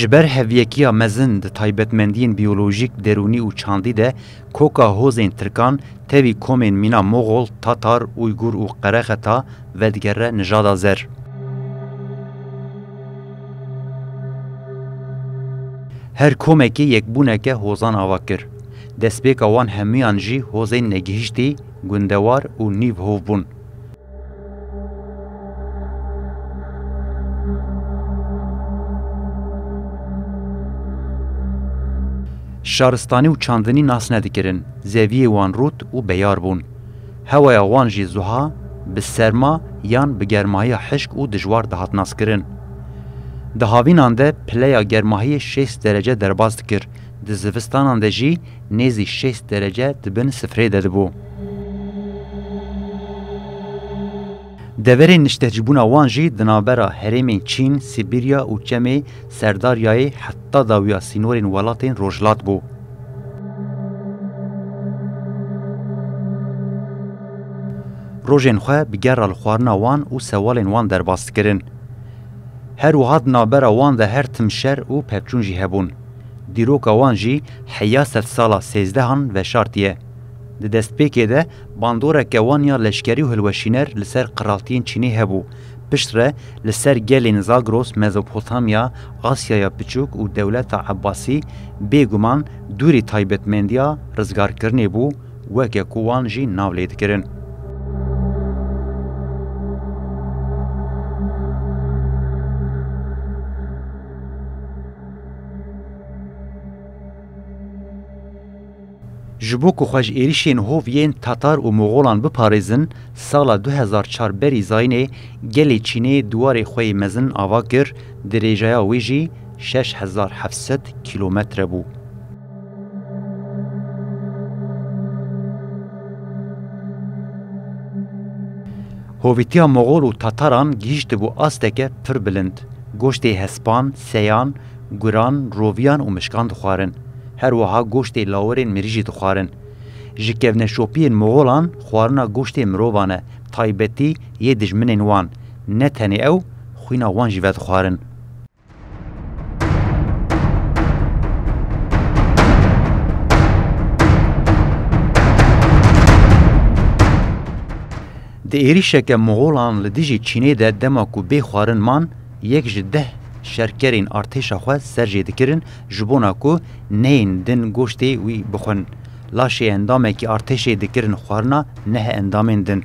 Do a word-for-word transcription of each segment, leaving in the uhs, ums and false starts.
Ji ber hevyekiya mezin di taybetmendiyên biyolojîk, derûnî û çandî de koka hozên tirkan tevî komên mîna Moxol, Tatar, Uygur û Qerexeta vedigere nijada zer. Her komekê yekbûneke hozan ava kir. Destpêka wan hemûyan jî hozên negihiştî, gundewar û nîv hov bûn. Şaristanî û çandinî nas nedikirin, zeviyê wan rût û beyar bûn. Hewaya wan jî zuha bi serma yan bi germahiya hişk û dijwar dihat naskirin. Di havînan de pileya germahiyê şêst derece derbas dikir, di zivistanan de jî nêzî şêst derece di bin sifrê de dibû. Deverên niştecîbûna wan jî di navbera herêmên Çîn, Sibîrya û Çemê Serdaryayê heta dawiya sînorên welatên rojhilat bû. Rojên xwe bi gerra li xwarina wan û sewalên wan derbas dikirin. Her wiha di navbera wan de her tim şer û pevçûn jî hebûn. Dîroka wan jî heya sedsala sêzdehan veşartiye. Di destpêkê de bandoreke wan ya leşkerî û hilweşîner li ser qiraltiyên Çînê hebû. Piştre li ser gelên Zagros, Mezopotamya, Asyaya Piçûk û dewleta Ebbasî bêguman dûrî taybetmendiya rizgarkirinê bû, weke ku wan jî nav lê dikirin. Ji bo ku xwe ji êrîşên hov yên Tatar û Moxolan biparêzin, sala du hezar çar berî zayînê gelê Çînê duwarê xwe yê mezin ava kir, dirêjaya wê jî şeş hezar heft sed kîlometre bû. Hovîtiya Moxol û Tataran gihîştibû asteke pir bilind. Goştê hespan, seyan, guran, roviyan û mişkan dixwarin. Her wiha goştê lawirên mirî jî dixwarin. Ji kevneşopiyên Moxolan xwarina goştê mirovan e, taybetî yê dijminên wan. Ne tenê ew, xwîna wan jî vedixwarin. Di êrîşeke Moxolan li dijî Çînê de dema ku bê xwarin man, yek ji deh şerkerên artêşa xwe ser jê dikirin, ji bona ku neyên din goştê wî bixwin. Laşê endamekî artêşê dikirin xwarina neh endamên din.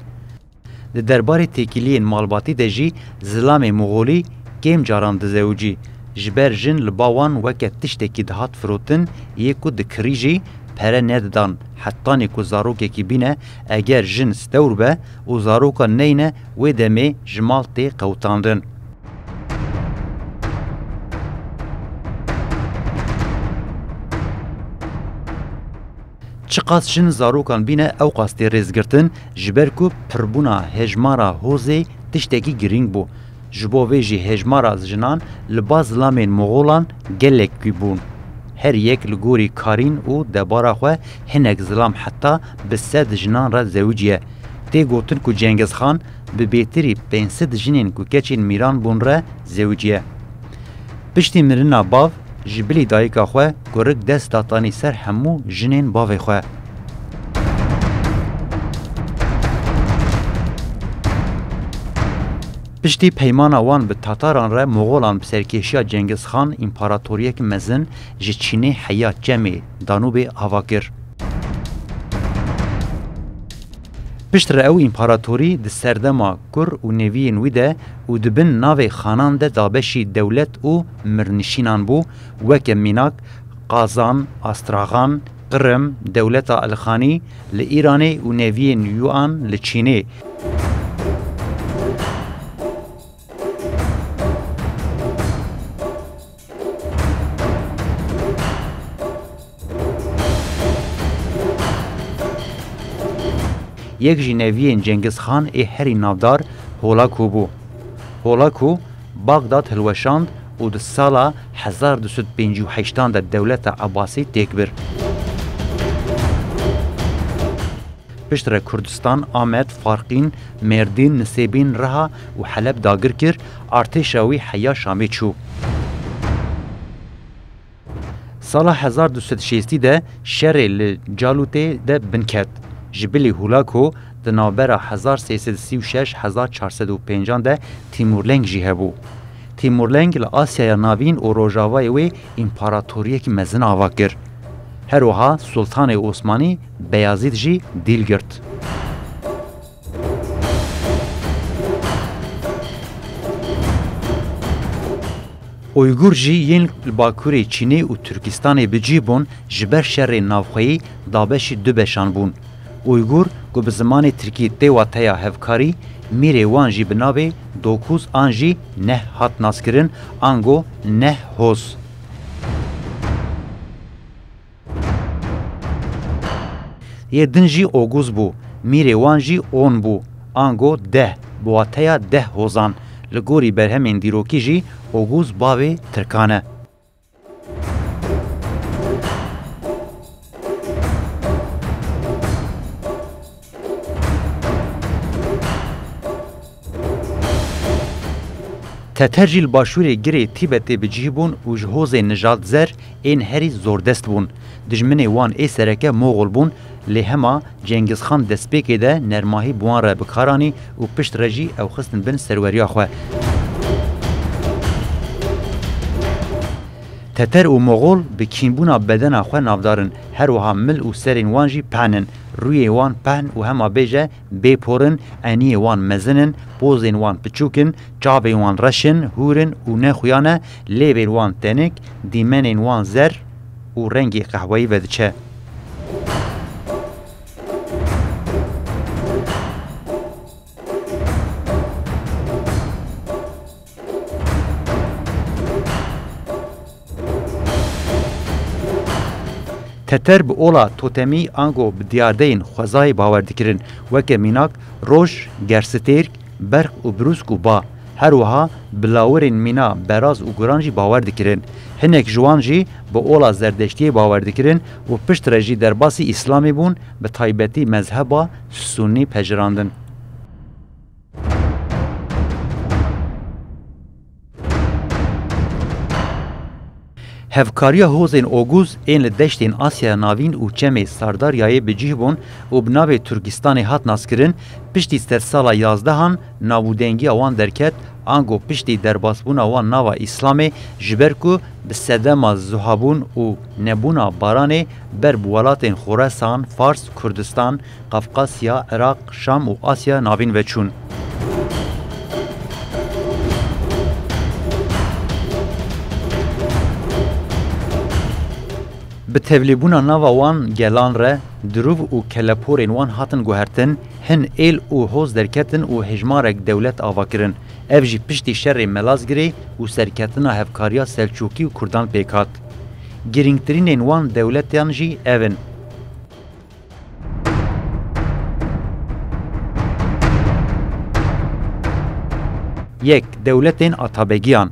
Di derbarê têkiliyên malbatî de jî zilamê Moxolî kêm caran dizewicî. Ji ber jin li ba wan weke tiştekî dihat firotin, yê ku dikirî jî pere nedidan, hetanî ku zarokekî bîne, eger jin stewr be û zarokan neyne, wê demê ji mal tê qewitandin. Çiqas jin zarokan bîne, ewqas tê rêzgirtin, ji ber ku pirbûna hejmara hozê tiştekî girîng bû. Ji bo vê jî hejmara jinan li ba zilamên Moxolan gelek kû bûn. Her yek li gorî karîn û debara xwe hinek zilam heta bi sed jinan re zewiciye. Tê gotin ku Cengizxan bi bêtirî pênc sed jinên ku keçên mîran bûn re zewiciye. Piştî mirina bav, ji bilî dayika xwe, kurik dest datanî ser hemû jinên bavê xwe. Piştî peymana wan bi Tataran re, Moxolan bi serkêşiya Cengizxan împaratoriyek mezin ji Çînê heya Çemê, Danûbê, ava kir. Piştre ew împaratorî di serdema kur û neviyên wî de û di bin navê xanan de dabeşî dewlet û mirnişînan bû, weke mînak Qazan, Astraxan, Qirim, dewleta Elxanî li Îranê û neviyên Yuan li Çînê. Yek ji neviyên Cengizxan ê herî navdar Holako bû. Holako Baxdad hilweşand û di sala hezar du sed pêncî û heştan de dewleta Ebasî têk bir. Piştre Kurdistan, Amed, Farqîn, Mêrdîn, Nisêbîn, Riha û Heleb dagir kir, artêşa wî heya Şamê çû. Sala hezar du sed şêstî de şerê li Calûtê de bin ket. Ji bilî Hulaku di navbera hezar sê sed sî û şeş hezar çar sed û pêncan de Tîmûrleng jî hebû. Tîmûrleng li Asyaya Navîn û Rojavayê wê împaratoriyekî mezin ava kir. Her wiha Sultanê Osmanî Beyazîd jî dîl girt. Uygur jî yên li Bakurê Çînê û Tirkistanê bi cih bûn, ji ber şerê navxweyî dabeşî du beşan bûn. Uygur, ku bi zimanê tirkî tê wateya hevkarî, mîrê wan jî bi navê Dokuz an jî Neh hat naskirin, ango Neh Hoz. Yê din jî Oguz bû, mîrê wan jî On bû, ango deh, bi wateya deh hozan. Li gorî berhemên dîrokî jî Oguz bavê Tirkan e. Teter jî li başûrê girê Tîbetê bi cih bûn û ji hozên nijad zer ên herî zordest bûn. Dijminê wan ê sereke Moxol bûn, lê hema Cengizxan destpêkê de nermahî bi wan re bi kar anî û pişt re jî ew xistin bin serweriya xwe. Teter û Moxol bi kînbûna bedena xwe navdar in, her wiha mil û serên wan jî pehn in. Rûyê wan pehn û hema bêje bê por in, eniyê wan mezin in, pozên wan piçûk in, çavên wan reş in, hûr in û ne xuya ne, lêvên wan tenik, dîmenên wan zer û rengê qehweyî vediçe. Teter bi ola totemî ango bi diyardeyên xwezayê bawer dikirin, weke mînak roj, gersitêrk, berq û brûsk û ba. Her wiha bi lawirên mîna beraz û guran jî bawer dikirin. Hinek ji wan jî bi ola zerdeştiyê bawer dikirin û piştre jî derbasî Îslamê bûn, bi taybetî mezheba Sunî pejirandin. Hevkariya hozên Oguz ên li deştên Asyaya Navîn û çemê Sardaryayê bi cih bûn û bi navê Turkistanê hat naskirin, piştî sedsala yazdehan navûdengiya wan derket, ango piştî derbasbûna wan nava Îslamê, ji ber ku bi sedema zuhabûn û nebûna baranê ber bi welatên Xoresan, Fars, Kurdistan, Qafqasya, Iraq, Şam û Asya Navîn ve çûn. Bi tevlîbûna nava wan gelan re dirûv û keleporên wan hatin guhertin, hin êl û hoz derketin û hejmarek dewlet ava kirin. Ev jî piştî şerê Melazgirê û serketina hevkariya Selçûkî û Kurdan pêk hat. Girîngtirînên wan dewletan jî ev in. Yek, dewletên Atabegiyan.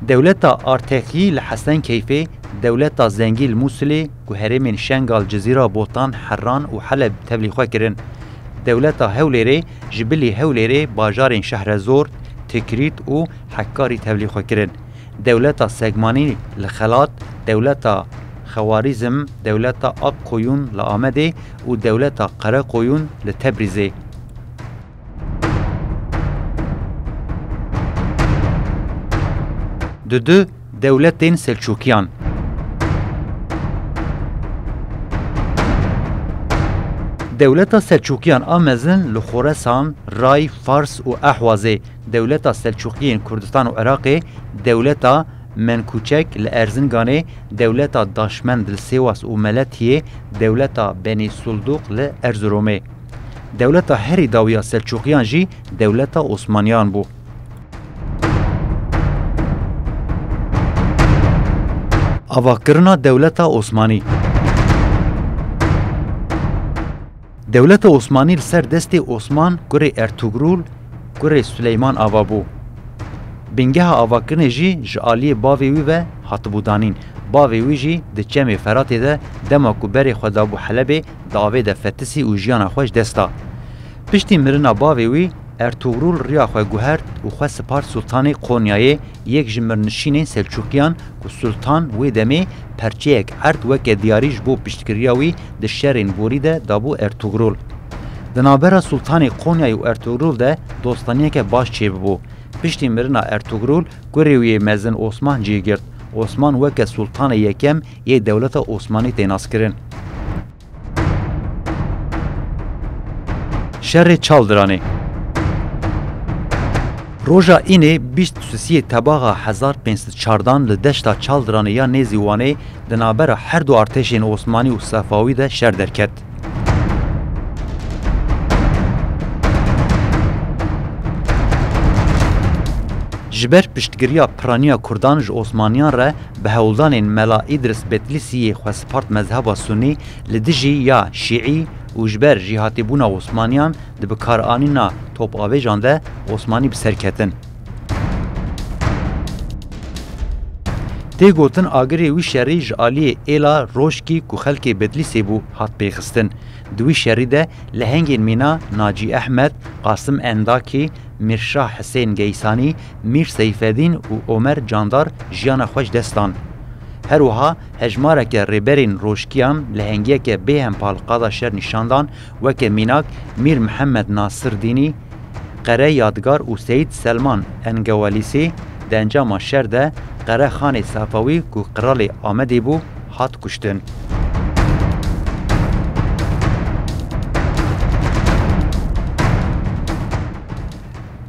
Dewleta Artexî li Hesenkeyfê, dewleta Zengî li Mûsilê, ku herêmên Şengal, Cizîra, Botan, Herran û Heleb tevlî xwe kirin. Dewleta Hewlêrê, ji bilî Hewlêrê bajarên Şehrezor, Tikrît û Hekkarî tevlî xwe kirin. Dewleta Segmanî li Xelat, dewleta Xewarîzm, dewleta Akkoyûn li Amedê û dewleta Qerekoyûn li Tebrîzê. Dudu, dewletên Selçûkiyan. Dewleta Selçûkiyan a mezin li Xoresan, Ray, Fars û Ehwazê, dewleta Selçûkiyên Kurdistan û Iraqê, dewleta Menkûçek li Erzinganê, dewleta Daşmend li Sêwas û Meletiyê, dewleta Benî Sulduq li Erzurumê. Dewleta herî dawî ya Selçûkiyan jî dewleta Osmaniyan bû. Avakirina dewleta Osmanî. Dewleta Osmanî li ser destê Osman kurê Ertugrul, kurê Suleyman ava bû. Bingeha avakirinê jî ji aliyê bavê wî ve hatibû danîn. Bavê wî jî di çemê Feratê de dema ku berê xwe dabû Helebê, di avê de fetisî û jiyana xwe ji dest da. Piştî mirina bavê wî, Ertugrûl riya xwe guhert û xwe spart Sultanê Qonyayê, yek ji mirnişînên Selçûkiyan ku Sultan wê demê perçeyek erd weke diyarî ji bo piştgiriya wî di şerên borî de dabû Ertugrûl. Di navbera Sultanê Qonyayê û Ertugrûl de dostaniyeke baş çêbibû. Piştî mirina Ertugrûl, kurê wî yê mezin Osman cihê girt. Osman weke Sultanê Yekem yê dewleta Osmanî tê naskirin. Şerê Çaldiranê. Roja Înê bîst û sisiyê Tebaxa hezar pênc sed çardan li deşta Çaldiranê ya nêzî Wanê di navbera her du artêşên Osmanî û Sefawî de şer derket. Ji ber piştgiriya piraniya Kurdan ji Osmaniyan re bi hewldanên Mela Îdris Betlîsî yê xwespart mezheba Sunî li dijî ya Şîî û ji ber jîhatîbûna Osmaniyan di bikaranîna topavêjan de Osmanî bi ser ketin. Tê gotin agirê wî şerî ji aliyê êla Roşkî ku xelkê Betlîsê bû hat pêxistin. Di wî şerî de lehengên mîna Nacî Ehmed, Qasim Endakî, Mîrşah Hisên Geysanî, Mîr Seyfedîn û Omer Candar jiyana xwe ji dest dan. Her wiha hejmareke rêberên Roşkiyan lehengiyeke bêhempa li qada şer nîşan dan, weke mînak Mîr Mihemed Nasirdînî, Qere Yadgar û Seyîd Selman Engewalîsî di encama şer de Qere Xanê Sefawî ku qiralê Amedê bû, hat kuştin.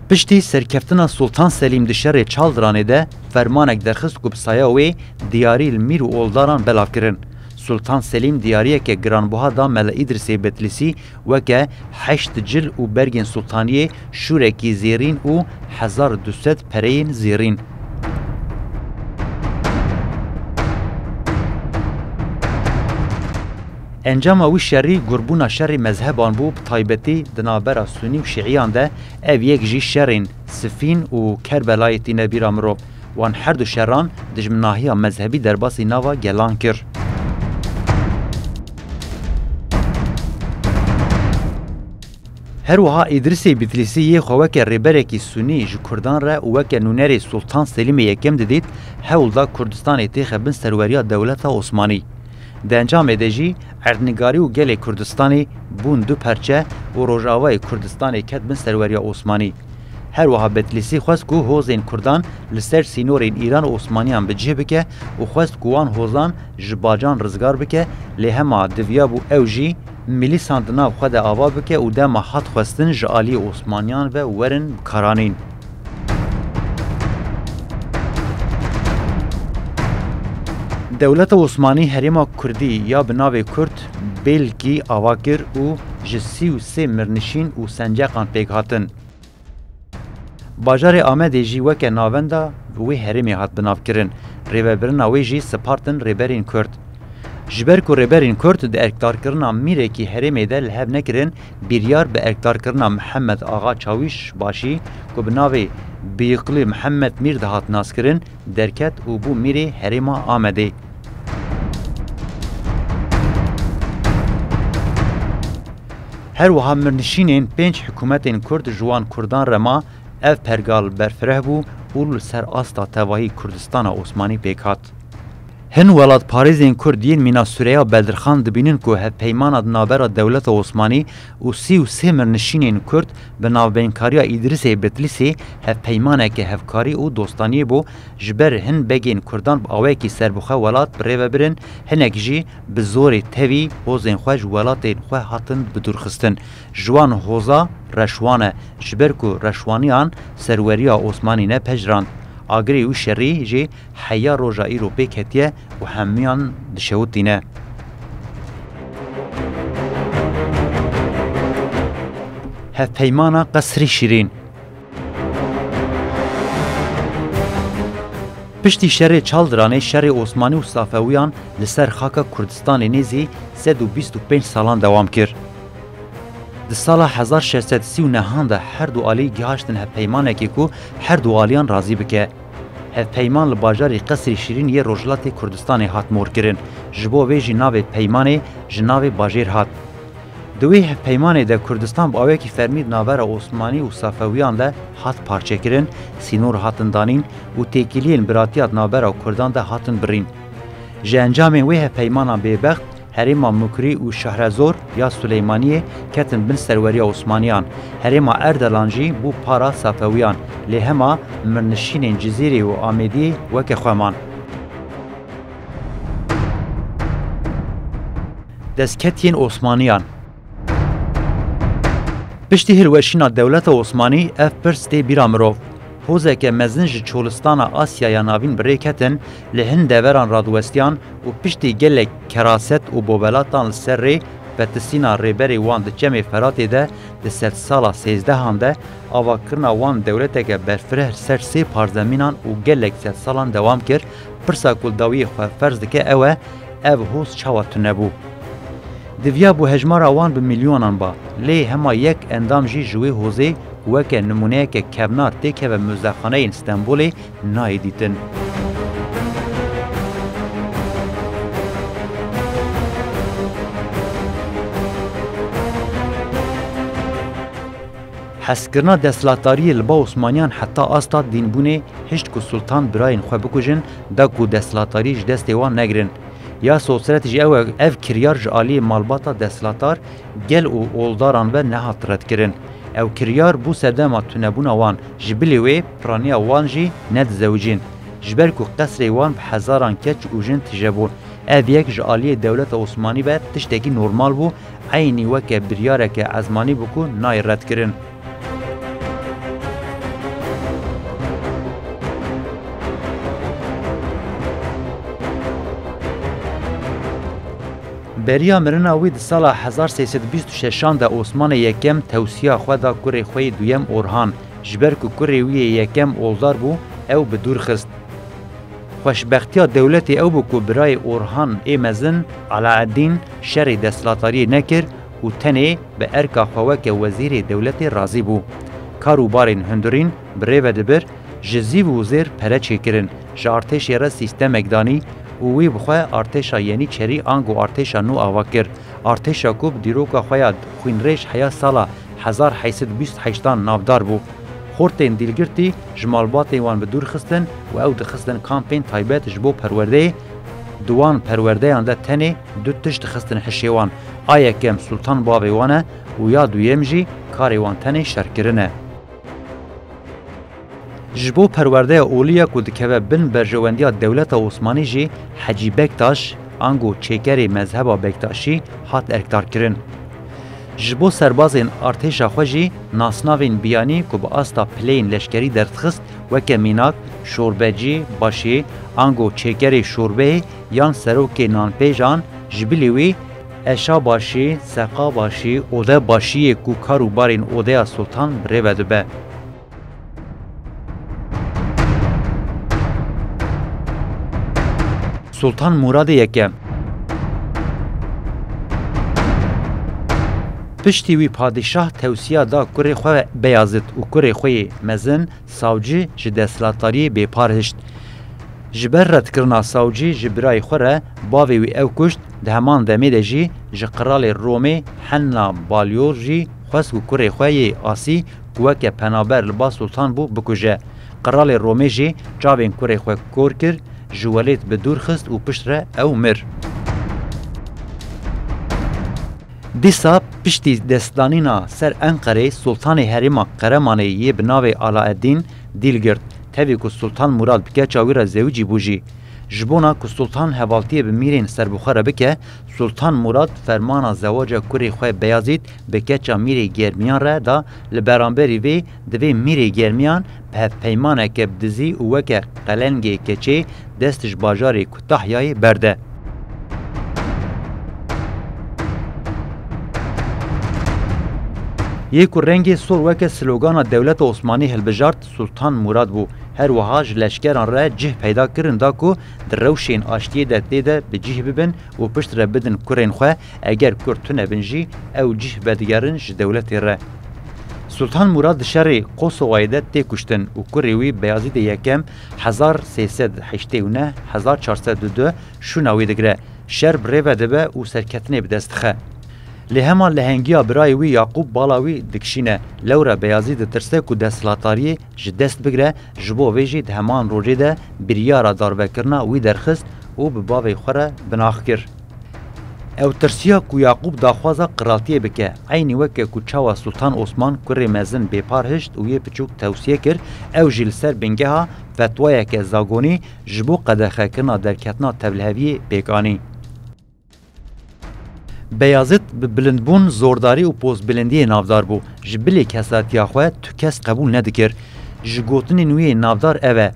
Piştî serkeftina Sultan Selîm di şerê Çaldiranê de fermanek derxist ku bi saya wê diyarî li mîr û oldaran belav kirin. Sultan Selîm diyariyeke giranbuha da Mele Îdrisê Betlîsî weke heşt cil û bergên sultaniyê, şûrekî zêrîn û hezar û du sed pereyên zêrîn. Encama wî şerî gurbûna şerê mezheban bû, bi taybetî di navbera Sunî û Şiiyan de, ev yek jî şerên Sifîn û Kerbelayê tîne bîra mirov. Wan her du şeran dijminahiya mezhebî derbasî nava gelan kir. Her wiha Îdrisê Bitlîsî yê xwe weke rêberekî Sunî ji Kurdan re û weke nûnerê Sultan Selîmê Yekem didît, hewl da Kurdistanê têxe bin serweriya dewleta Osmanî. Di encamê de jî erdnigarî û gelê Kurdistanê bûn du perçe û Rojavayê Kurdistanê ket bin serweriya Osmanî. Her wiha Betlîsî xwest ku hozên Kurdan li ser sînorên Îran û Osmaniyan bi cih bike û xwest ku wan hozan ji bacan rizgar bike, lê hema diviyabû ew jî milîsan di nav xwe de ava bike û dema hat xwestin ji aliyê Osmaniyan ve werin bikaranîn. Dewleta Osmanî herêma Kurdî ya bi navê Kurd, Bêlkî, ava kir û ji sî û sê mirnişîn û senceqan pêk hatin. Bajarê Amedê jî weke navenda wê herêmê hat binavkirin. Rêvebirina wê jî spartin rêberên Kurd. Ji ber ku rêberên Kurd di erkdarkirina mîrekî herêmê de li hev nekirin, biryar bi erkdarkirina Mihemed Axa Çawîş Başî, ku bi navê Bîyiqlî Mihemed Mîr dihat naskirin, derket û bû mîrê herêma Amedê. Her wiha mirnişînên pênc hikûmetên Kurd ji wan Kurdan re ma, ev pergal berfireh bû û li ser asta tevahî Kurdistana Osmanî pêk hat. Hin welatparêzên Kurd yên mîna Sureya Bedirxan dibînin ku hevpeymana di navbera dewleta Osmanî û sî û sê mirnişînên Kurd bi navbeynkariya Îdrisê Bitlîsê hevpeymaneke hevkarî û dostaniyê bû, ji ber hin begên Kurdan bi awayekî serbixwe welat bi rê ve birin, hinek jî bi zorê tevî hozên xwe ji welatên xwe hatin bidûrxistin. Ji wan hoza reşwan e, ji ber ku reşwaniyan serweriya Osmanî nepejirand. Agirê wî şerî jî heya roja îro pêk hetiye û hemiyan dişewitîne. Hevpeymana Qesrî Şîrîn. Piştî şerê Çaldiranê, şerê Osmanî û Safewiyan li ser xaka Kurdistanê nêzî sed û bîst û pênc salan dewam kir. Di sala hezar şeş sed sî û nehan de her du alî gihaştin hevpeymanekê ku her du aliyan razî bike. Hevpeyman li bajarê Qesrî Şîrîn yê Rojhilatê Kurdistanê hat morkirin. Ji bo vê jî navê peymanê ji navê bajêr hat. Di wê hevpeymanê de Kurdistan bi awekî fermî di navbera Osmanî û Safewiyan de hat parçekirin, sînor hatin danîn û têkiliyên biratiya di navbera Kurdan de hatin birîn. Ji encamên wê hevpeymanan bêbext, herêma Mukrî û Şehrezor ya Suleymaniyê ketin bin serweriya Osmaniyan, herêma Erdelan jî bû para Safewiyan, lê hema mirnişînên Cizîrê û Amêdiyê weke xwe man. Destketiyên Osmaniyan. Piştî hilweşîna dewleta Osmanî ev pirs tê bîra mirov. Hozeke mezin ji çolistana Asyaya Navîn bi rê ketin, li hin deveran radiwestiyan û piştî gelek keraset û bobelatan li ser rê, betisîna rêberê wan di Çemê Feratê de di sedsala sêzdehan de, avakirina wan dewleteke berfireh li ser sê parzemînan û gelek sedsalan dewam kir, pirsa ku li dawiyê xwe ferz dike ew e, ev hoz çawa tune bû? Diviyabû hejmara wan bi milyonan ba, lê hema yek endam jî ji wê hozê ku weke nimûneyeke kevnar têkeve muzexaneyên Stenbolê nayê dîtin. Hezkirina desthilatdariyê li ba Osmaniyan heta asta dînbûnê hişt ku sultan birayên xwe bikujin, da ku desthilatdariyê ji destê wan negirin. Ya sosret jî ew e, ev kiryar ji aliyê malbata desthilatdar gel û oldaran ve nehat redkirin. Ew kiryar bû sedema tunebûna wan, ji bilî wê piraniya wan jî nedizewicîn, ji ber ku qesrê wan bi hezaran keç û jin tije bûn. Ev yek ji aliyê dewleta Osmanî ve tiştekî normal bû, eynî weke biryareke ezmanî bû ku nayê redkirin. Beriya mirina wî di sala hezar sê sed bîst û şeşan de Osmanê Yekem tewsiya xwe da kurê xwe yê duyem Orhan, ji ber ku kurê wî yê yekem oldar bû, ew bi dûr xist. Xweşbextiya dewletê ew bû ku birayê Orhan ê mezin Alaeddîn şerê desthilatdariyê nekir û tenê bi erka xwe weke wezîrê dewletê razî bû. Kar û barên hundirîn bi rê ve dibir, ji zîv û zêr pere çêkirin, ji artêşê re sîstemek danî û wî bi xwe artêşa Yenîçerî ango artêşa nû ava kir. Artêşa ku bi dîroka xwe ya xwînrêj heya sala hezar heyt sed bîst heştan navdar bû. Xortên dîlgirtî ji malbatên wan bi dûr xistin û ew dixistin kampên taybet ji bo perwerdeyê. Di wan perwerdeyan de tenê du tişt dixistin hişê wan. A yekem Sultan bavê wan e û ya duyem jî karê wan tenê şerkirin e. Ji bo perwerdeya olî ya ku dikeve bin berjewendiya dewleta Osmanî jî Hecî Bektaş, ango çêkerê mezheba Bektaşî, hat erkdarkirin. Ji bo serbazên artêşa xwe jî nasnavên biyanî ku bi asta pileyên leşkerî derdixist, weke mînak şorbecî, başî, ango çêkerê şorbeyê yan serokê nanpêjan, ji bilî wî eşa başî, seqa başî, ode başî yê ku kar û barên odeya Sultan bi rê ve dibe. Sultan Muradê Yekem. Piştî wî padîşah tewsiya da kurê xwe Beyazît û kurê xwe yê mezin Sawcî ji desthilatdariyê bêpar hişt. Ji ber redkirina Sawcî ji birayê xwe re bavê wî ew kuşt, di heman demê de jî ji qiralê Romê Henna Balyor jî xwest ku kurê xwe yê asî ku weke penaber li ba Sultan bû bikuje. Qiralê Romê jî çavên kurê xwe kor kir, ji welêt bi dûr xist û piştre ew mir. Dîsa piştî destdanîna ser Enqerê, Sultanê Herêma Qeremanê yê bi navê Alaeddîn dîl girt. Tevî ku Sultan Murad bi keça wî re zewicî bû jî. Ji bona ku Sultan hevaltiyê bi mîrên serbixwe re bike, Sultan Murad fermana zewaca kurê xwe Beyazît bi keça mîrê Germiyan re da, li beramberî vê divê mîrê Germiyan bi hevpeymaneke bi dizî û weke qelengê keçê dest ji bajarê Kutahyayê berde. Yê ku rengê sor weke slogana dewleta Osmanî hilbijart, Sultan Murad bû. Her wiha ji leşkeran re cih peyda kirin da ku di rewşên aştiyê de tê de bi cih bibin û piştre bidin kurên xwe, eger kur tune bin jî ew cih vedigerin ji dewletê re. Sultan Murad di şerê Kosovayê de tê kuştin û kurê wî Beyazîdê Yekem hezar sê sed heştê û neh, hezar çar sed û du şûna wî digire. Şer bi rê ve dibe û serketinê bi dest dixe. Lê hema lehengiya birayê wî Yaqûb bala wî dikişîne. Lewra Beyazîd ditirse ku desthilatdariyê ji dest bigire, ji bo vê jî di heman rojê de biryara darbekirina wî derxist û bi bavê xwe re binax kir. Ew tirsiya ku Yaqûb daxwaza qiraltiyê bike, eynî weke ku çawa Sultan Osman kurê mezin bêpar hişt û yê piçûk tewsiye kir, ew jî li ser bingeha fetwayeke zagonî ji bo qedexekirina derketina tevliheviyê pêk anî. Beyazîd bi bilindbûn, zordarî û pozbilindiyê navdar bû. Ji bilê kesatiya xwe tu kes qebûl nedikir. Ji gotinên wî yê navdar ev e: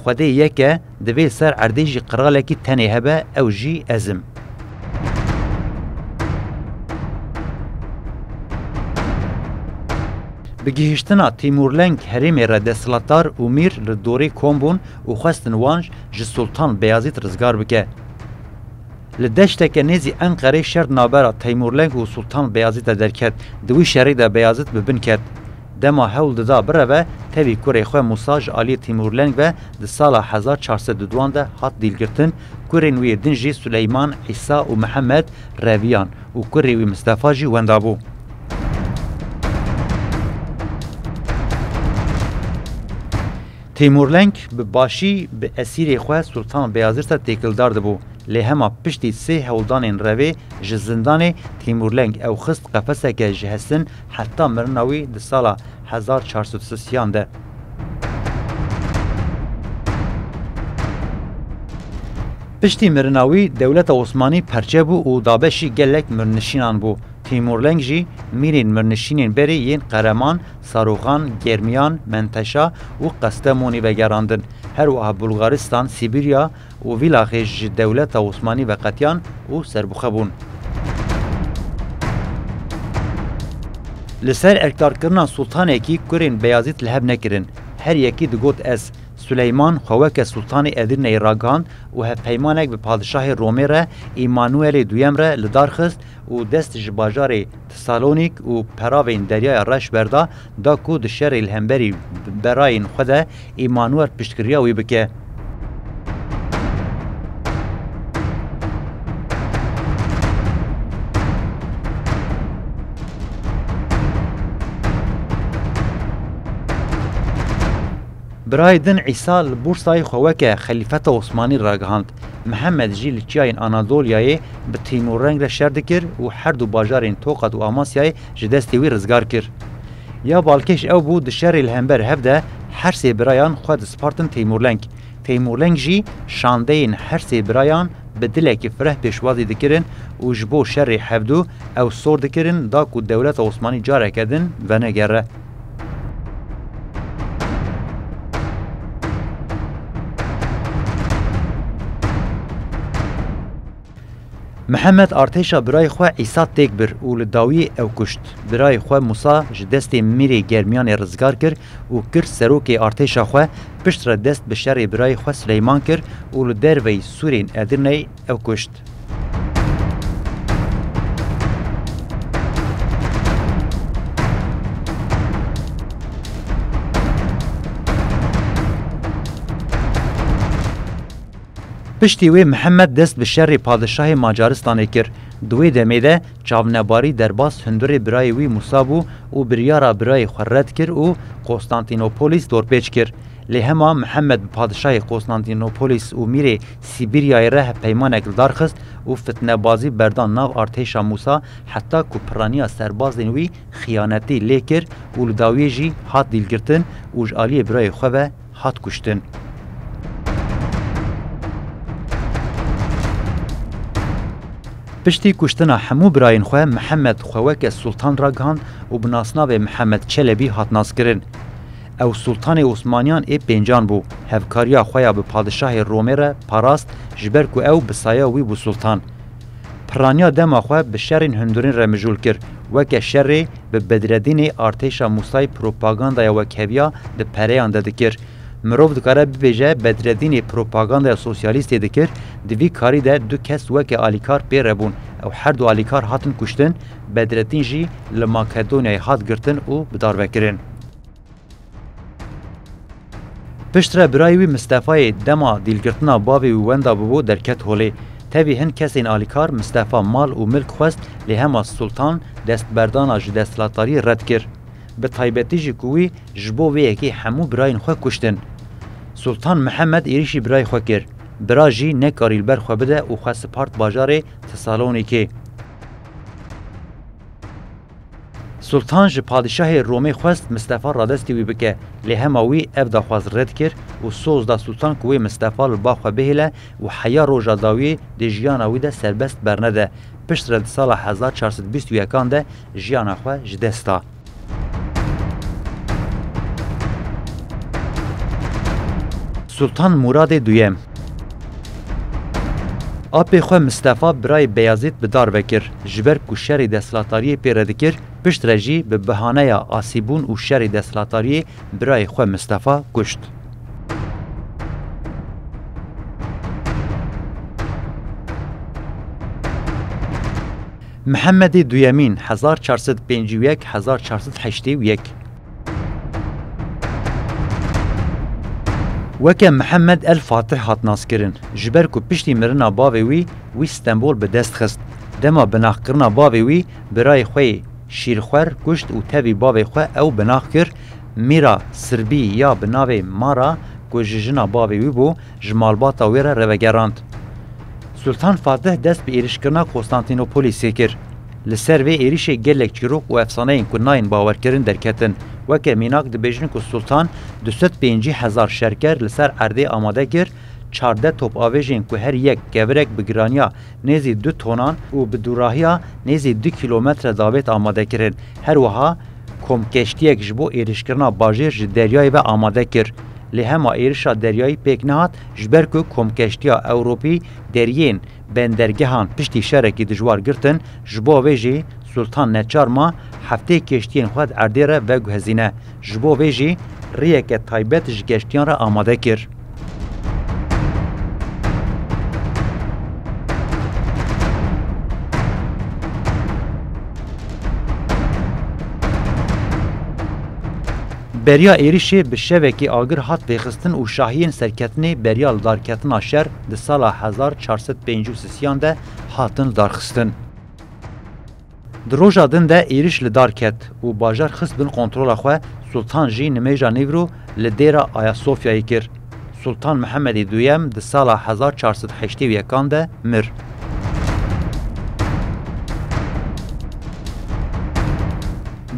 Xwedê yek e, divê li ser erdê jî qiralekî tenê hebe, ew jî ez im. Bi gihiştina Tîmûrleng herêmê re desthilatdar û mîr li dorê kom bûn û xwestin wan ji Sultan Beyazîd rizgar bike. Li deşteke nêzî Enqerê şer di navbera Teymûrleng û Sultan Beyazîd de derket. Di wî şerî de Beyazîd bi bin ket. Dema hewl dida bireve, tevî kurê xwe Mûsa ji aliyê Tîmûrleng ve di sala hezar çar sed û duwan de hat dîlgirtin, kurên wî yê din jî Suleyman, Îsa û Mihemed reviyan û kurê wî Mistefa jî wenda bû. Tîmûrleng bi başî bi esîrê xwe Sultan Beyazîd re têkildar dibû. Lê hema piştî sê hewldanên revê ji zindanê Tîmûrleng ew xist qefeseke ji hesin heta mirina wî di sala hezar çar sed û sisiyan de. Piştî mirina wî dewleta Osmanî perçe bû û dabeşî gelek mirnişînan bû. Tîmûrleng jî mîrên mirnişînên berê yên Qereman, Saroxan, Germiyan, Menteşa û Qestemonî vegerandin. Her wiha Bulgaristan, Sîbirya û Vîlaxê ji dewleta Osmanî veqetiyan û serbixwe bûn. Li ser erkdarkirina sultanekî kurên Beyazîd li hev nekirin. Her yekî digot ez. Suleyman xwe weke sultanê Edirneyê ragihand û hevpeymanek bi padişahê Romê re, Îmanuelê Duyem re li dar xist û dest ji bajarê Tisalonîk û peravên Deryaya Reş berda, da ku di şerê li hemberî berayên xwe de Îmanuel piştgiriya wî bike. Birayê din Îsa li Bursayê xwe weke xelîfeta Osmanî ragihand. Mihemed jî li çiyayên Anadolyayê bi Tîmûrleng re şer dikir û her du bajarên Toqat û Amasyayê ji destê wî rizgar kir. Ya balkêş ew bû, di şerê li hember hev de her sê birayan xwe dispartin Tîmûrleng. Tîmûrleng jî şandeyên her sê birayan bi dilekî fireh pêşwazî dikirin û ji bo şerê hevdu ew sor dikirin, da ku dewleta Osmanî careke din venegere. Mihemed artêşa birayê xwe Îsa têk bir û li dawiyê ew kuşt. Birayê xwe Musa ji destê mîrê Germiyanê rizgar kir û kir serokê artêşa xwe, piştre dest bi şerê birayê xwe Sileyman kir û li derveyî sûrên Edirneyê ew kuşt. Piştî wê Mihemed dest bi şerê padişahê Macaristanê kir. Di wê demê de çavnebarî derbas hundurê birayê wî Musa bû û biryara birayê xwe red kir û Konstantînopolîs dorpêç kir. Lê hema Mihemed bi padişahê Konstantînopolîs û mîrê Sîbîryayê re hevpeymanek li dar xist û fitnebazî berdan nav artêşa Musa, heta ku piraniya serbazên wî xiyanetî lê kir û li dawiyê jî hat dîlgirtin û ji aliyê birayê xwe ve hat kuştin. Piştî kuştina hemû birayên xwe, Mihemed xwe weke sultan ragihand û bi nasnavê Mihemed Çelebî hat naskirin. Ew sultanê Osmaniyan ê pêncan bû. Hevkariya xwe ya bi padişahê Romê re parast, ji ber ku ew bi saya wî bû sultan. Piraniya dema xwe bi şerên hundirîn re mijûl kir, weke şerê bi Bedredînê artêşa Musayî propagandaya wekheviya di pereyan de dikir. Mirov dikare bibêje Bedredînê propagandaya sosyalîstê dikir, di vî karî de du kes weke alîkar pê re bûn. Ew her du alîkar hatin kuştin, Bedredîn jî li Makedonyayê hat girtin û bidarvekirin. Piştre birayê wî Mistefayê dema dîlgirtina bavê wî wenda bûbû derket holê. Tevî hin kesên alîkar Mistefa mal û milk xwest, lê hema Sultan destberdana ji desthilatdariyê red kir. Bi taybetî jî ku wî ji bo vê yekê hemû birayên xwe kuştin. Sultan Mihemed êrîşî birayê xwe kir. Bira jî nekarî li ber xwe bide û xwe sipart bajarê Tesalonîkê. Sultan ji padîşahê Romê xwest Mistefa radestî wî bike, lê hema wî ev daxwaz red kir û soz da Sultan ku wê Mistefa li ba xwe bihêle û heya roja dawiyê di jiyana wî de serbest bernede. Piştre di sala hezar çar sed bîst û yekan de jiyana xwe ji dest da. Sultan Muradê Duyem. Apê xwe Mistefa birayê Beyazît bi dar vekir. Ji ber ku şerê desthilatdariyê pê re dikir, piştre jî bi bihaneya asîbûn û şerê desthilatdariyê birayê xwe Mistefa kuşt. Mihemedê Duyemîn, hezar çar sed pêncî û yek, hezar çar sed heştê û yek. Weke Mihemed el Fatih hat naskirin, ji ber ku piştî mirina bavê wî, wî Stenbol bi dest xist. Dema binaxkirina bavê wî, birayê xwe yê şîrxwer kuşt û tevî bavê xwe ew binax kir, Mîra Sirbî ya bi navê Mara ku ji jina bavê wî bû, ji malbata wê re revegerand. Sultan Fatih dest bi êrişkirina Konstantînopolîsê kir. Li ser vê êrişê gelek çîrok û efsaneyên ku nayên bawerkirin derketin. Weke mînak dibêjin ku Sultan du sed pêncî hezar şerker li ser erdê amade kir, çardeh topavêjên ku her yek kevirek bi giraniya nêzî du tonan û bi dûrahiya nêzî du kîlometre davêt amade kirin. Her wiha komkeştiyek ji bo êrişkirina bajêr ji deryayê ve amade kir. Lê hema êrişa deryayî pêk nehat, ji ber ku komkeştiya Ewropî deriyên bendergehan piştî şerekî dijwar girtin, ji bo vê jî Sultan neçar ma heftê keştiyên xwe di erdê re veguhezîne. Ji bo vê jî riyeke taybet ji geştiyan re amade kir. Beriya êrişê bi şevekî agir hat vêxistin û şahiyên serketinê beriya lidarketina şer di sala hezar çar sed pêncî û sisiyan de hatin lidarxistin. Di roja din de êriş li dar ket û bajar xist bin kontrola xwe, Sultan jî nimêja nîvro li dêra Ayasofyayê kir. Sultan Mihemedê Duyem di sala hezar çar sed heştê û yekan de mir.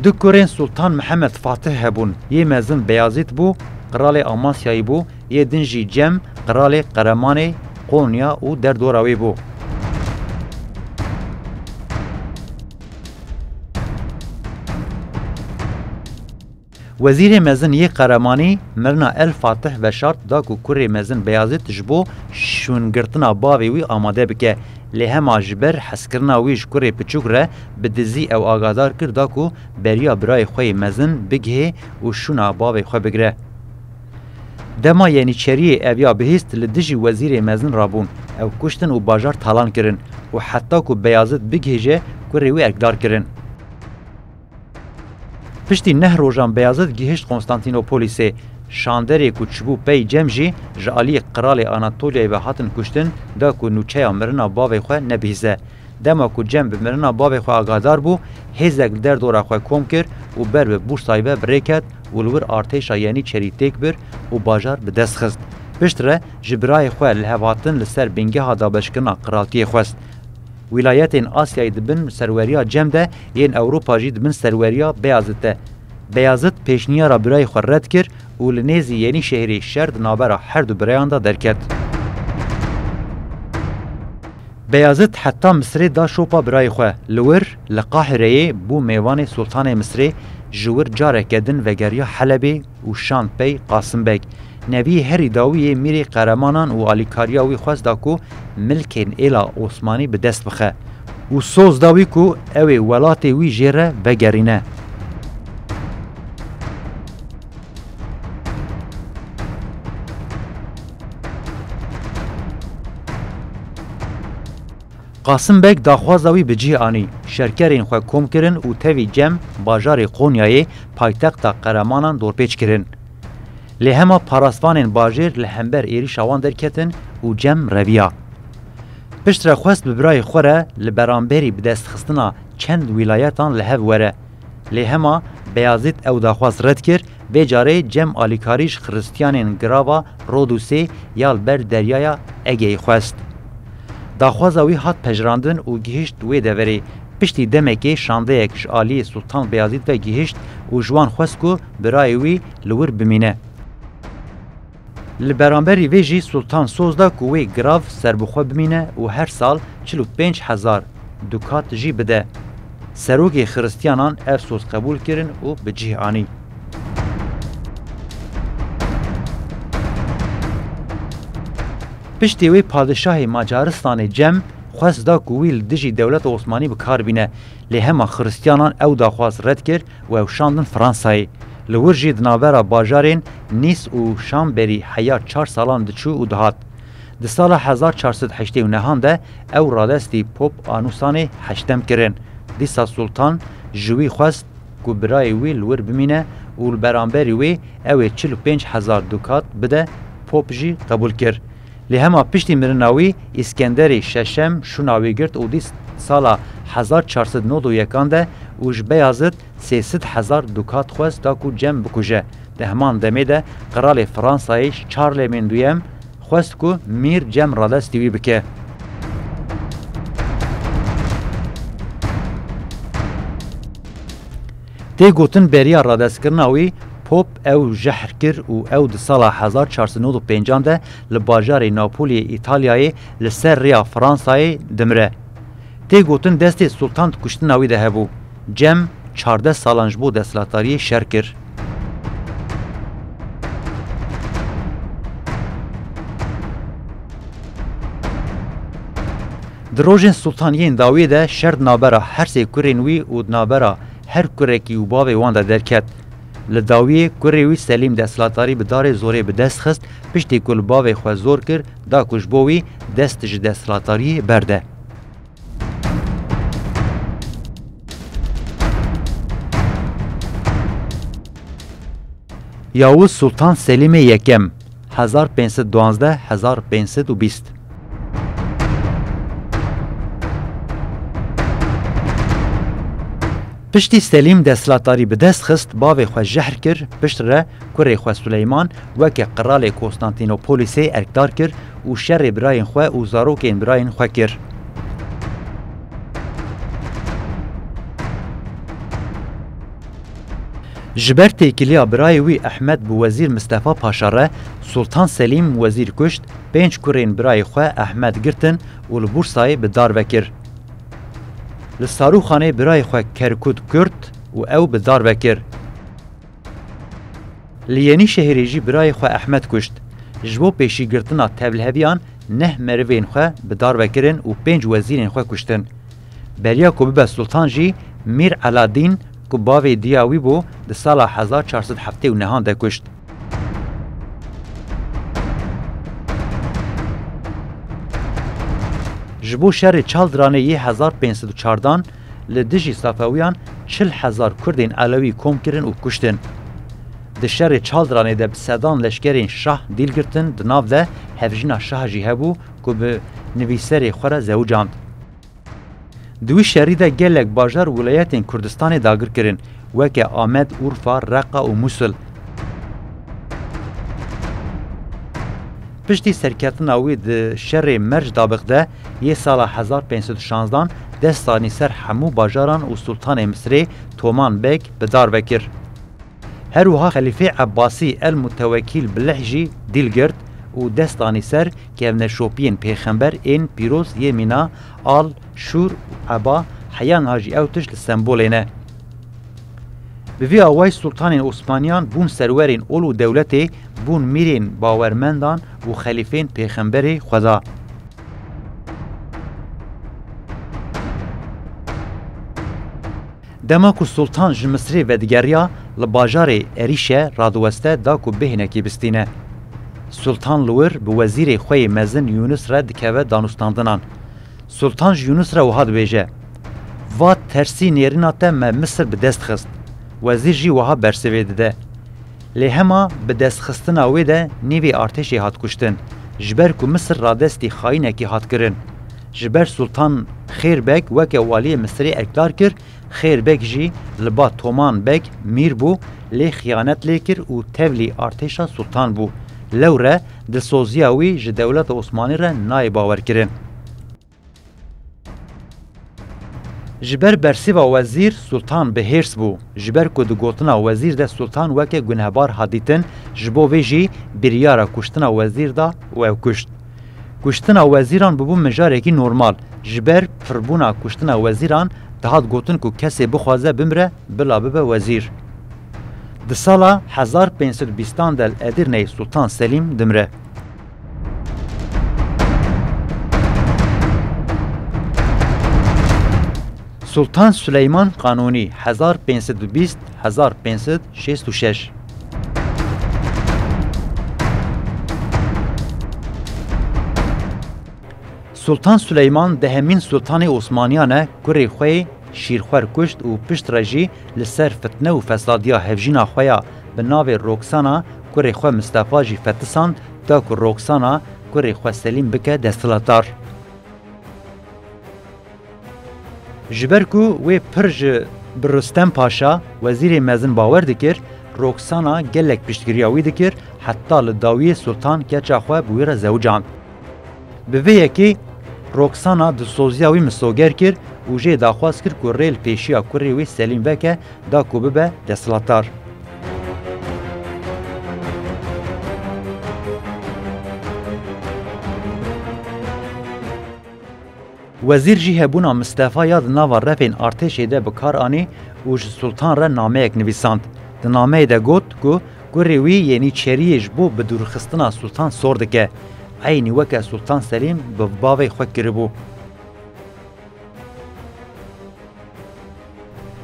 Du kurên Sultan Mihemed Fatih hebûn, yê mezin Beyazît bû, qiralê Amasyayê bû, yê din jî Cem, qiralê Qeremanê, Qonya û derdora wê bû. Wezîrê mezin yê Qeremanî mirina El Fatih veşart da ku kurê mezin Beyazît ji bo şûngirtina bavê wî amade bike. Lê hema ji ber hezkirina wî ji kurê piçûk re bi dizî ew agadar kir da ku beriya birayê xwe yê mezin bigihê û şûna bavê xwe bigire. Dema Yenîçeriyê eviya bihîst, li dijî wezîrê mezin rabûn. Ew kuştin û bajar talan kirin û heta ku Beyazît bigihêje, kurê wî erkdar kirin. Piştî neh rojan Beyazît gihişt Konstantînopolîsê. Şanderê ku çibû pey Cem jî ji aliyê qiralê Anatolyayê ve hatin kuştin, da ku nûçeya mirina bavê xwe nebihîze. Dema ku Cem bi mirina bavê xwe agadar bû, hêzek li derdora xwe kom kir û ber bi Bursayê ve bi rê ket û li wir artêşa Yenîçerî têk bir û bajar bi dest xist. Piştre ji birayê xwe li hev hatin li ser bingeha dabeşkirina qiraltiyê xwest. Wîlayetên Asyayê di bin serweriya Cem de, yên Ewropa jî di bin serweriya Beyazît de. Beyazît pêşniyara birayê xwe red kir û li nêzî Yenîşehirê şer di navbera her du birayan de derket. Beyazît heta Misirê da şopa birayê xwe. Li wir, li Qahireyê bû mêvanê Sultanê Misirê, ji wir careke din vegeriya Helebê û şand pey Qasim Beg. Neviyê herî dawî yê mîrê qeremanan û alîkariya wî xwest da ku milkên êla Osmanî bi dest bixe û soz da wî ku ew ê welatê wî jê re vegerîne. Qasim Beg daxwaza wî bi cih anî, şerkerên xwe kom kirin û tevî Cem bajarê Qonyayê, paytexta qeremanan, dorpêç kirin. Lê hema parastvanên bajêr li hember êrîşa wan derketin û Cem reviya. Piştre xwest bi birayê xwe re li beramberî bidestxistina çend wîlayetan li hev were. Lê hema Beyazîd ew daxwaz red kir, vê carê cem alîkarî ji Xiristiyanên girava Rodûsê ya li ber Deryaya Egeyê xwest. Daxwaza wî hat pejirandin û gihişt wê deverê. Piştî demekê şandeyek ji aliyê Sultan Beyazîd ve gihişt û ji wan xwest ku birayê wî li wir bimîne. Li beramberî vê jî Sultan soz da ku wê girav serbixwe bimîne û her sal çil û pênc hezar dukat jî bide. Serokê Xiristiyanan ev soz qebûl kirin û bi cih anî. Piştî wê padişahê Macaristanê Cem xwest da ku wî li dijî dewleta Osmanî bi kar bîne, lê hema Xiristiyanan ew daxwaz red kir û ew şandin Fransayê. Li wir jî di navbera bajarên Nîs û Şamberî heya çar salan diçû û dihat. Di sala hezar çar sed heştê û nehan de ew radestî Pop a nûsanê heştem kirin. Dîsa Sultan ji wî xwest ku birayê wî li wir bimîne û li beramberî wê ew ê çil û pênc hezar dukat bide, Pop jî qebûl kir. Lê hema piştî mirina wî, Îskenderê Şeşem şûna wî girt û dîs sala hezar çar sed nod û yekan de û ji Beyazid sê sed hezar dukat xwest da ku Cem bikuje. Di heman demê de qiralê Fransayê Şarlemên Duyem xwest ku Mîr Cem radestî wî bike. Tê gotin beriya radestkirina wî Pop ew jehr kir û ew di sala hezar çar sed nod û pêncan de li bajarê Napoliyê Îtalyayê li ser rêya Fransayê dimire. Tê gotin destê Sultan di kuştina wî de hebû. Cem çardeh salan ji bo desthilatdariyê şer kir. Di rojên Sultan yên dawiyê de şer di navbera her sê kurên wî û di navbera her kurekî û bavê wan de derket. Li dawiyê kurê wî Selîm desthilatdarî bi darê zorê bi dest xist, piştî ku li bavê xwe zor kir, da ku ji bo wî dest ji desthilatdariyê berde. Yavuz Sultan Selîmê Yekem, hezar pênc sed duwazdeh, hezar pênc sed û bîst. Piştî Selîm desthilatdarî bi dest xist, bavê xwe jehr kir, piştre kurê xwe Suleyman weke qiralê Konstantînopolîsê erkdar kir û şerê birayên xwe û zarokên birayên xwe kir. Ji ber têkiliya birayê wî Ehmed bi wezîr Mistefa Paşa re, Sultan Selîm wezîr kuşt, pênc kurên birayê xwe Ehmed girtin û li Bursayê bi dar vekir. Li Sarûxanê birayê xwe Kerkûd girt û ew bi dar vekir. Li Yenîşehîrê jî birayê xwe Ehmed kuşt. Ji bo pêşîgirtina tevliheviyan neh merivên xwe bi dar ve kirin û pênc wezîrên xwe kuştin. Beriya ku bibe sultan jî Mîr Eladîn ku bavê diya wî bû, di sala hezar çar sed heftê û nehan de kuşt. Ji bo şerê Çaldiranê yê hezar pênc sed û çardan li dijî Safewiyan çil hezar Kurdên Elewî kom kirin û kuştin. Di şerê Çaldiranê de bi sedan leşkerên şah dîl girtin, di nav de hevjîna şah jî hebû ku bi nivîserê xwe re zewicand. Di wî şerî de gelek bajar û wilayetên Kurdistanê dagir kirin, weke Amed, Urfa, Reqa û Musil. Piştî serketina wî di şerê Merc Dabix de yê sala hezar pênc sed û şanzdan destanî ser hemû bajaran û Sultanê Misirê Toman Beg bi dar ve kir. Her wiha Xelîfê Ebbasî El Mutewekîl Bilih jî dîl girt û destanî ser kevneşopiyên pêxember ên pîroz yê Mîna, Al, Şûr û Eba, heya niha jî ew tişt li sembolê ne. Bi vî awayî Sultanên Osmaniyan bûn serwerên ol û dewletê, bûn mîrên bawermendan û xelîfên pêxemberê Xweda. Dema ku Sultan ji Misirê vedigeriya, li bajarê Erîşe radiweste da ku bêhnekî bistîne. Sultan li wir bi wezîrê xwe yê mezin Yûnis re dikeve danûstandinan. Sultan ji Yûnis re wiha dibêje, "Va tersî nêrîna te me Misir bi dest xist." Wezîr jî wiha bersivê dide, "Lê hema bi destxistina wê de nîvê artêşê hat kuştin, ji ber ku Misir radestî xayînekî hat kirin. Ji ber Sultan Xêr Beg weke waliyê Misirê erkdar kir, Xêr Beg jî li ba Toman Beg mîr bû, lê xiyanet lê kir û tevlî artêşa Sultan bû. Lewre dilsoziya wî ji dewleta Osmanî re nayê bawerkirin. Ji ber bersiva wezîr, Sultan bi hêrs bû. Ji ber ku di gotina wezîr de Sultan weke gunehbar hat dîtin, ji bo vê jî biryara kuştina wezîr da û ew kuşt. Kuştina wezîran bibû mijarekî normal. Ji ber pirbûna kuştina wezîran dihat gotin ku kesê bixwaze bimire, bila bibe wezîr. Di sala hezar pênc sed û bîstan de li Edirneyê Sultan Selîm dimire. Sultan Suleyman Qanûnî, hezar pênc sed û bîst, hezar pênc sed şêst û şeş. Sultan Suleyman dehemîn sultanê Osmaniyan e, kurê xwe yê Şîrxwer kuşt û pişt re jî li ser fitne û fesadiya hevjîna xwe ya bi navê Roxana kurê xwe Mistefa jî fetisand, da ku Roxana kurê xwe Selîm bike desthilatdar. Ji ber ku wê pir ji bi Rustem Paşa, wezîrê mezin bawer dikir, Roxana gelek piştgiriya wî dikir, heta li dawiyê Sultan keça xwe bi wî re zewicand. Bi vê yekê Roxana dilsoziya wî misoger kir û jê daxwaz kir ku rê li pêşiya kurê wî Selîm veke, da ku bibe desthilatdar. Wezîr jî hebûna Mistefa ya di nava refên artêşê de bi kar anî û ji Sultan re nameyek nivîsand. Di nameyê de got ku kurê wî Yeniçeriyê ji bo bidûrxistina Sultan sor dike. Eynî weke Sultan Selîm bi bavê xwe kiribû.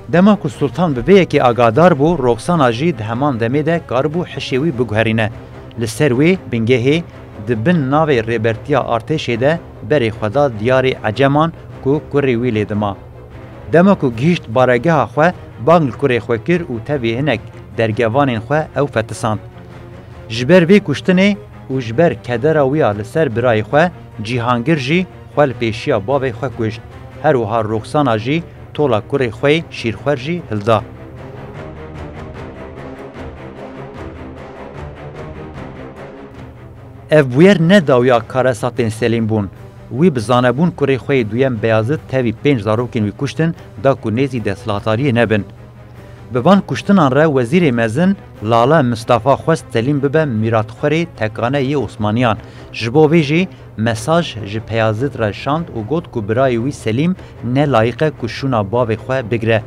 Dema ku Sultan bi vê yekê agadar bû, Roxana jî di heman demê de karibû hişê wî biguherîne. Li ser wê bingehê di bin navê rêbertiya artêşê de berê xwe da diyarê Eceman ku kurê wî lê dima. Dema ku gihîşt baregeha xwe, bang li kurê xwe kir û tevî hinek dergevanên xwe ew fetisand. Ji ber vê kuştinê û ji ber kedera wî ya li ser birayê xwe, Cîhangir jî xwe li pêşiya bavê xwe kuşt. Her wiha Roxana jî tola kurê xwe yê Şîrxwer jî hilda. Ev bûyer ne dawiya karesatên Selîm bûn. Wî bi zanebûn kurê xwe yê duyem Beyazid tevî pênc zarokên wî kuştin, da ku nêzî desthilatdariyê nebin. Bi van kuştinan re wezîrê mezin Lala Mistefa xwest Selîm bibe mîratxwerê tekane yê Osmaniyan. Ji bo vê jî mesaj ji Peyazid re şand û got ku birayê wî Selîm ne layiq e ku şûna bavê xwe bigire.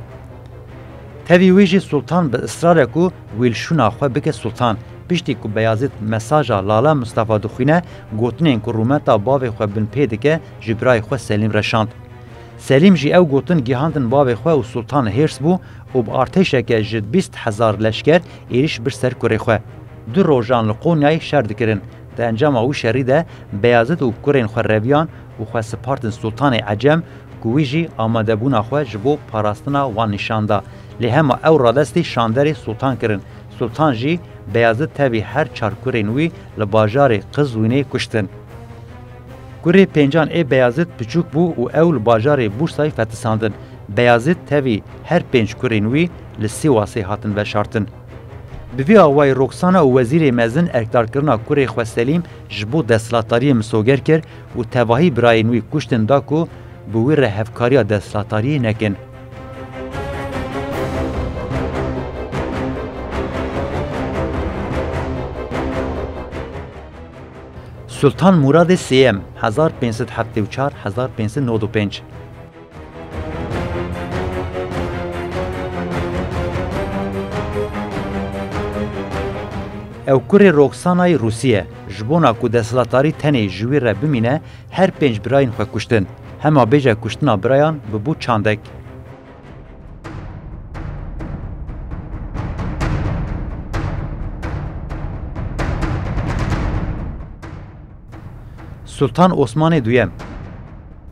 Tevî wî jî Sultan bi israr e ku wî li şûna xwe bike Sultan. Piştî ku Beyazid mesaja Lala Mistefa dixwîne, gotinên ku rûmeta bavê xwe binpê dike, ji birayê xwe Selîm re şand. Selîm jî ew gotin gihandin bavê xwe û Sultan hêrs bû û bi artêşeke ji bîst hezar leşker êrîş bir ser kurê xwe. Du rojan li Qonyayê şer dikirin. Di encama wî şerî de Beyazid û kurên xwe reviyan û xwe sipartin Sultanê Ecem ku wî jî amadebûna xwe ji bo parastina wan nîşan da. Lê hema ew radestî şanderê Sultan kirin. Sultan jî Beyazid tevî her çar kurên wî li bajarê Qizwînê kuştin. Kurê pêncan ê Beyazid piçûk bû û ew li bajarê Bûrsayê fetisandin. Beyazid tevî her pênc kurên wî li Sîwasê hatin veşartin. Bi vî awayî Roxana û wezîrê mezin erkdarkirina kurê xwe Selîm ji bo desthilatdariyê misoger kir û tevahî birayên wî kuştin da ku bi wî re hevkariya desthilatdariyê nekin. Sultan Muradê Sêyem, hezar pênc sed heftê û çar, hezar pênc sed nod û pênc. Ew kurê Roxanayê Rûsî ye. Ji bona ku desthilatdarî tenê ji wî re bimîne, her pênc birayên xwe kuştin. Hema bêje kuştina birayan bibû çandek. Sultan Osmanê Duyem.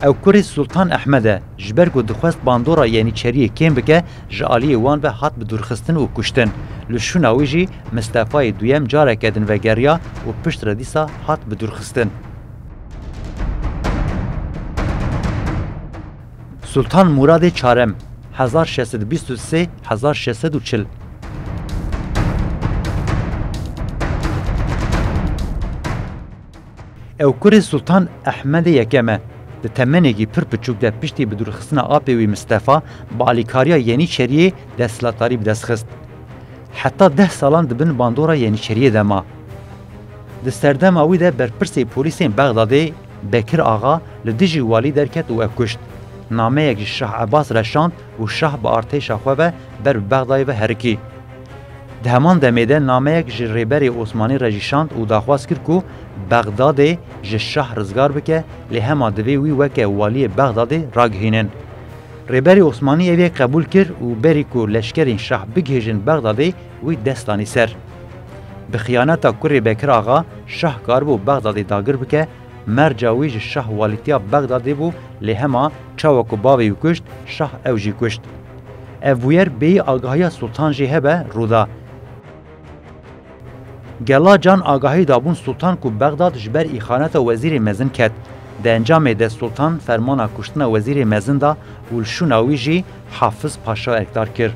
Ew kurê Sultan Ehmed e. Ji ber ku dixwest bandora Yenîçeriyê kêm bike, ji aliyê wan ve hat bidûrxistin û kuştin. Li şûna wî jî Mistefayê Duyem careke din vegeriya û piştre dîsa hat bidûrxistin. Sultan Muradê Çarem, hezar şeş sed û bîst û sê, hezar şeş sed û çil. Ew kurê Sultan Ehmedê Yekem e. Di temenekî pir piçûk de piştî bidûrxistina apê wî Mistefa, bi alîkariya Yenîçeriyê desthilatdarî bi dest xist. Heta deh salan di bin bandora Yenîçeriyê de ma. Di serdema wî de berpirsê polîsên Bexdadê Bekir Axa li dijî walî derket û ew kuşt. Nameyek ji Şah Ebas re şand û şah bi artêşa xwe ve ber bi Bexdayê ve herikî. Di heman demê de nameyek ji Rêberê Osmanî re jî şand û daxwaz kir ku Bexdadê ji şah rizgar bike, lê hema divê wî weke waliyê Bexdadê ragihînin. Rêberê Osmanî ev yek qebûl kir û berî ku leşkerên şah bigihêjin Bexdadê, wî dest danî ser. Bi xiyaneta kurê Bekir Axa, şah karibû Bexdadê dagir bike, merca wî ji şah walîtiya Bexdadê bû, lê hema çawa ku bavê wî kuşt, şah ew jî kuşt. Ev bûyer bêyî agahiya Sultan jê hebe rû da. Gela can agahî dabûn Sultan ku Bexdad ji ber îxaneta wezîrê mezin ket. Di encamê de Sultan fermana kuştina wezîrê mezin da û li şûna wî jî Hafiz Paşa erkdar kir.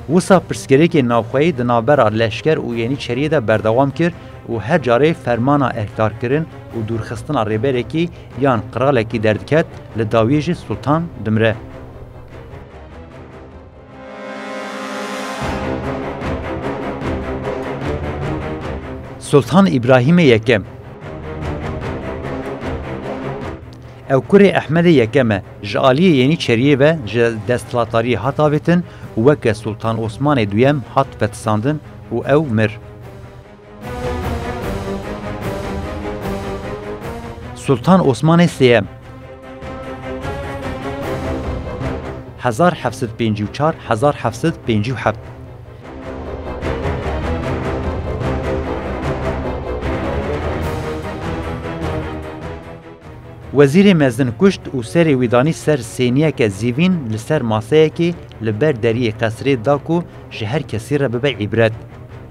Wisa pirsgirêkên navxweyî di navbera leşker û Yenîçeriyê de berdewam kir û her carê fermana erkdarkirin û dûrxistina rêberekî yan qiralekî derdiket, li dawiyê jî Sultan dimire. Sultan Îbrahîmê Yekem. Ew kurê Ehmedê Yekem e. Ji aliyê Yenîçeriyê ve ji desthilatdariyê hat avêtin û weke Sultan Osmanê Duyem hat fetisandin û ew mir. Sultan Osmanê Sêyem. Hezar heft sed pêncî û çar, hezar heft sed pêncî û heft. Wezîrê mezin kuşt û serê wî danî ser sêniyeke zîvîn li ser maseyekê li ber deriyê qesrê da ku ji her kesî re bibe îbret.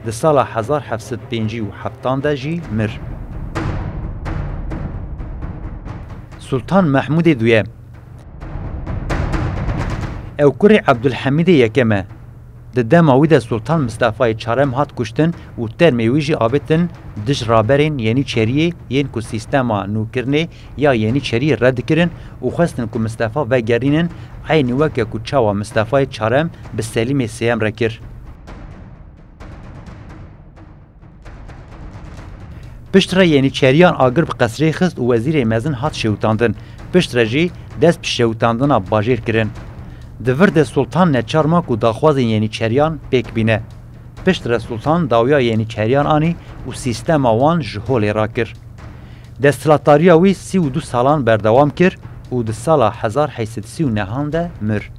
Di sala hezar heft sed pêncî û heftan de jî mir. Sultan Mehmûdê Duyem. Ew kurê Ebdulhemîdê Yekem e. Di dema wî de Sultan Mistefayê Çarem hat kuştin û termê wî jî avêtin dij raberên Yenîçeriyê yên ku sîstema nûkirinê ya Yenîçeriyê red dikirin û xwestin ku Mistefa vegerînin, eynî weke ku çawa Mistefayê Çarem bi Selîmê Sêyem re kir. Piştre Yenîçeriyan agir bi qesrê xist û wezîrê mezin hat şewitandin. Piştre jî dest bi şewitandina bajêr kirin. Di vir de Sultan neçar ma ku daxwazên Yenîçeriyan pêk bîne. Piştre Sultan dawiya Yenîçeriyan anî û sîstema wan ji holê rakir. Desthilatdariya wî sî û du salan berdewam kir û di sala hezar heyt sed sî û nehan de mir.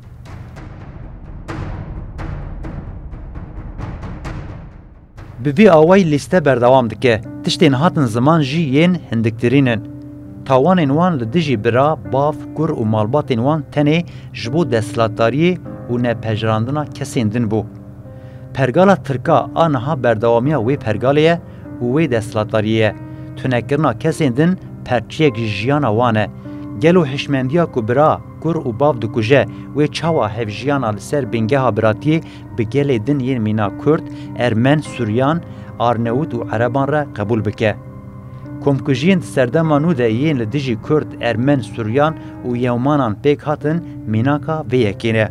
Bi vî awayî lîste berdewam dike. Tiştên hatin ziman jî yên hindiktirîn in. Tawanên wan li dijî bira, bav, kur û malbatên wan tenê ji bo desthilatdariyê û nepejirandina kesên din bû. Pergala Tirka a niha berdewamiya wê pergalê ye û wê desthilatdariyê ye. Tunekirina kesên din perçiyek ji jiyana wan e. Gelo hişmendiya ku bira, kur û bav dikuje, wê çawa hevjiyana li ser bingeha biratiyê bi gelê din yên mîna Kurd, Ermen, Suryan, Arnewit û Ereban re qebûl bike? Komkujiyên di serdema nû de yên li dijî Kurd, Ermen, Suryan û Yewmanan pêk hatin mînaka vê yekê ne.